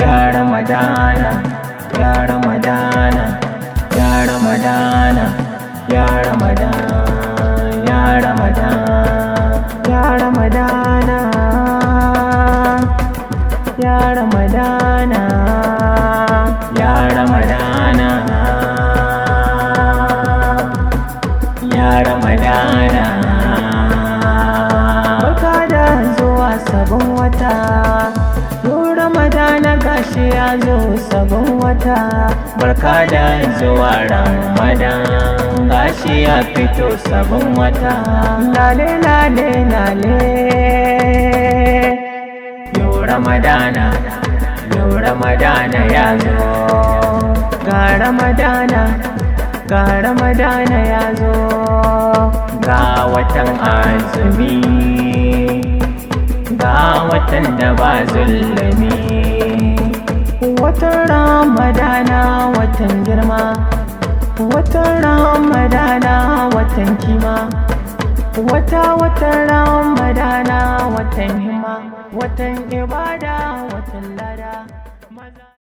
Ya Ramadana, ya Ramadana, ya Ramadana, ya Ramadan, ya Ramadan, ya Ramadana, ya Ramadana, ya Ramadana, ya Ramadana. Barka da zuwa sabon wata, yau Ramadana gashi ya zo sabon wata. Barka da zuwa Ramadan, gashi ya fito sabon wata. Lale lale lale, yau Ramadana, yau Ramadana ya zo. Ga Ramadana, ga Ramadana ya zo. Ga watan azumi, ga watan da ba zulumi. Watan Ramadana watan girma, watan Ramadana watan kima, wata watan Ramadana watan himma, watan ibada, watan lada.